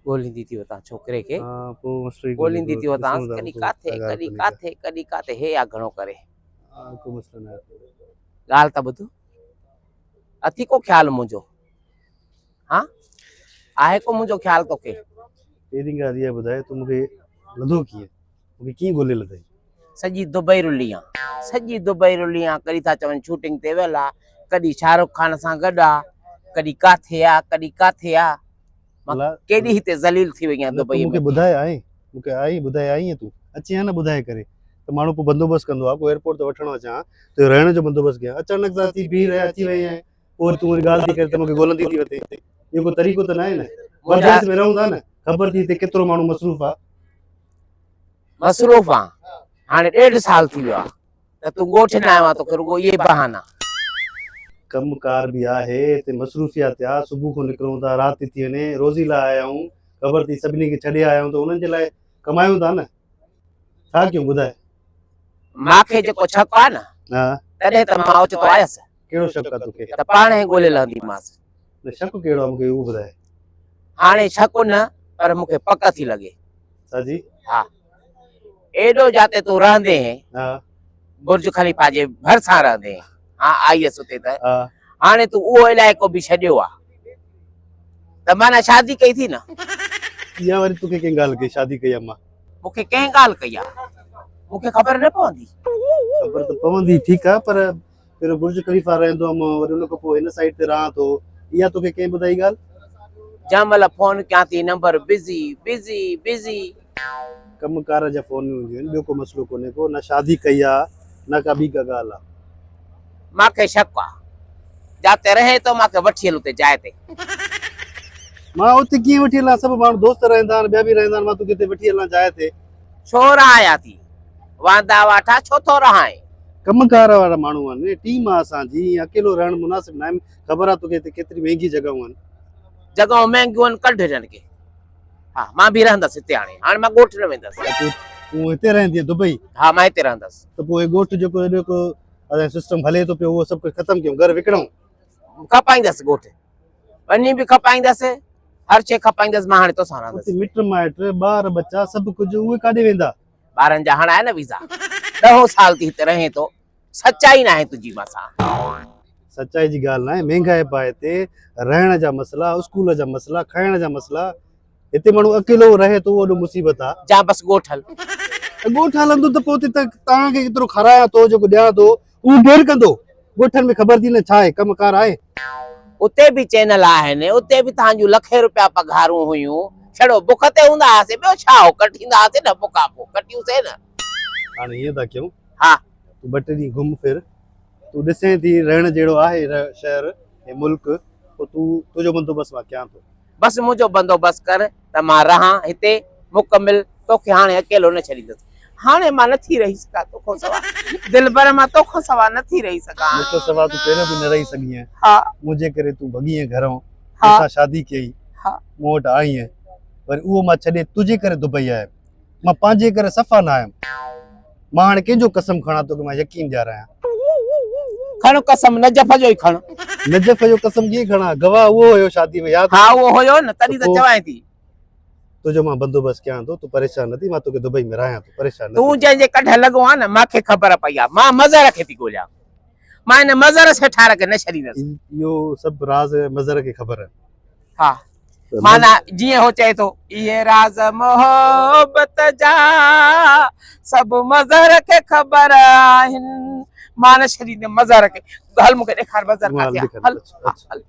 ڳوليندي ٿي وتان ڇوڪري کي. ها پوء مسئلو ئي ڪونهي ڳوليندي ڪو ٿي وتانس ڏسون ٿا ڪڏهن ڪو ڪاٿي ڪا ڳالهه ڪڏهن ڪونهي ڪا. ڪاٿي ڪڏهن ڪاٿي هي آ گهڻو ڪري. ها ڪو مسئلو ناهي. ڳالهه ته ٻڌ اٿي ڪو خيال منهنجو ها آهي ڪو منهنجو خيال توکي. پهرين ڳالهه اها ٻڌاء تون مونکي لڌو ڪيئن مونکي ڪيئن ڳولي لڌئي. سڄي دبئي رلي آن سڄي دبئي رلي آن ڪڏهن ٿا چون شوٽنگ تي ويل آ ڪڏهن شاهرخ خان سان گڏ آ ڪڏهن ڪاٿي آ ڪڏهن ڪاٿي آ مان ڪيڏي هتي ذليل ٿي وئي آهيان دبئي ۾. مونکي ٻڌائي آئين مونکي آئين ٻڌائي آئين تون اچين ها نه ٻڌائي ڪري ته ماڻهو پوء بندوبست ڪندو ها ڪو ايئرپورٽ تي وٺڻ اچان ها ته رهڻ جو بندوبست ڪيان اچانڪ سان اچي بيهي رهيا اچي وئي آهين پوء وري تون وري ڳالهه ٿي ڪرين ته مونکي ڳولندي ٿي وتين اهو ڪو طريقو ته ناهي نه پرديس ۾ رهون ٿا نه خبر ٿي هتي ڪيترو ماڻهو مصروف آ. مصروف آ هاڻي ڏيڍ سال ٿي ويو آ ته تون ڳوٺ نه آيو آهين توکي رڳو اهي بهانا. ڪم ڪار به آهي هتي مصروفيات آ صبح کان نڪرون ٿا رات ٿي ٿي وڃي روزي لاء آيا آهيون خبر ٿي سڀني کي ڇڏي آيا آهيون ته انهن جي لاء ڪمايون ٿا نه ڇا ڪيون ٻڌاء. ماکي جيڪو شڪ آ نه ها. تڏهن ته مان اوچتو آيس. ڪهڙو شڪ آ توکي. ته پاڻهي ڳولي لهنديمانس. نه شڪ ڪهڙو آ مونکي اهو ٻڌاء. هاڻي شڪ نه پر مونکي پڪ ٿي لڳي. ڇا جي؟ ها. ايڏو جاتي تون رهندين هين. ها. برج خليفه جي ڀرسان رهندين هين. ها آئيس اتي ته. ها. هاڻي تون اهو علائقو به ڇڏيو آ. ته معنيٰ شادي ڪئي ٿي نه؟ اها وري توکي ڪنهن ڳالهه ڪئي شادي ڪئي آ مان؟ مونکي ڪنهن ڳالهه ڪئي آ؟ مونکي خبر نه پوندي. خبر ته پوندي ٺيڪ آ پر پهريون برج خليفه رهندو هئم وري ان کان پوء هن سائيڊ تي رهان ٿو اها توکي ڪنهن ٻڌائي ڳالهه؟ جنهن مهل فون ڪيان ٿي نمبر بزي بزي بزي. ڪم ڪار جا فونيون هونديون آهن ٻيو ڪو مسئلو ڪونهي ڪو نه شادي ڪئي آ نه ڪا ٻي ڪا ڳالهه آ. مانکي شڪ آ جاتي رهين ٿو مانکي وٺي هل اتي جاء تي. مان اتي ڪيئن وٺي هلان سڀ ماڻهو دوست رهندا آهن ٻيا به رهندا آهن مان توکي اتي وٺي هلان جاء تي. ڇو رهايان ٿي واندا واٺا ڇو ٿو رهائين. ڪم ڪار وارا ماڻهو آهن ٽيم آ اسان جي ائين اڪيلو رهڻ مناسب ناهي خبر آ توکي هتي ڪيتري مهنگي جڳهون آهن. جڳهون مهنگيون آهن ڪڍ هنن کي. ها مان به رهندس هتي هاڻي هاڻي مان ڳوٺ نه ويندس. تون هتي رهندين دبئي؟ ها مان هتي رهندس. ته پوء هي ڳوٺ جيڪو هيڏو ڪو اسان جو سسٽم هلي ٿو پيو اهو سڀ ڪجهه ختم ڪيون گهر وڪڻون. کپائيندس ڳوٺ ٻني به کپائيندس هر شيء کپائيندس مان هاڻي توسان رهندس. اتي مٽ مائٽ ٻار ٻچا سڀ ڪجهه اهي ڪاڏي ويندا؟ ٻارن جا هاڻ آهي نه ويزا. ڏهون سال ٿي هتي رهين ٿو سچائي ناهي تنهنجي مان سان. سچائي جي ڳالهه ناهي مهنگائي به آهي هتي رهڻ جا مسئلا اسڪول جا مسئلا کائڻ جا مسئلا هتي ماڻهو اڪيلو رهي ٿو اهو وڏو مصيبت آ. جا بس ڳوٺ هل. ته ڳوٺ هلندو ته پوء اتي ته توهان کي ايترو کارايان ٿو جيڪو ڏيان ٿو اهو ڪير ڪندو ڳوٺن ۾ خبر ٿي نه ڇا آهي ڪم ڪار آهي. اتي به چينل آهن اتي به توهان جون لکين روپيا پگهارون هيون ڇڙو بک تي هوندا هئاسين ٻيو ڇا هو ڪٽيندا هئاسين نه بکا پوء ڪٽيونسين نه. هاڻي هيئن ٿا ڪيون. ها. تون ٻه ٽي ڏينهن گهم ڦر تون ڏسين ٿي رهڻ جهڙو آهي شهر ۽ ملڪ پوء تون تنهنجو بندوبست مان ڪيان ٿو. بس منهنجو بندوبست ڪر ته مان رهان هتي مڪمل توکي هاڻي اڪيلو نه ڇڏيندس. هاڻي مان نٿي رهي سگهان توکان سوا دلبر مان توکان سوا نٿي رهي سگهان. مون کان سوا تون پهريون به نه رهي سگهينء. ها. منهنجي ڪري تون ڀڳينء گهرئون. ها. مون سان شادي ڪيئي. ها. مون وٽ آئينء. وري اهو مان ڇڏي تنهنجي ڪري دبئي آيم. مان پنهنجي ڪري صفا نه آيم. مان هاڻي ڪنهن جو قسم کڻان توکي مان يقين ڏيارايان. کڻ قسم نجف جو ئي کڻ. نجف جو قسم ڪيئن کڻان گواهه اهو هيو شادي ۾ ياد. ها اهو هيو نه تڏهن ته چوانء ٿي. تنهنجو مان بندوبست ڪيان ٿو تون پريشان نه ٿي مان توکي دبئي ۾ رهايان ٿو پريشان نه ٿي. تون جنهن جي ڪڍ لڳو آهين نه مان کي خبر پئي آهي مان مظهر کي ٿي ڳوليان مان هن مظهر سيٺار کي نه ڇڏيندس. اهو سڀ راز مظهر کي خبر آهن. ها معنيٰ جيئن هو چئي ٿو اهي راز محبت جا سڀ مظهر کي خبر آهن مان نه ڇڏيندم مظهر کي هل مون کي ڏيکار مظهر ڪاٿي آهي هل هل.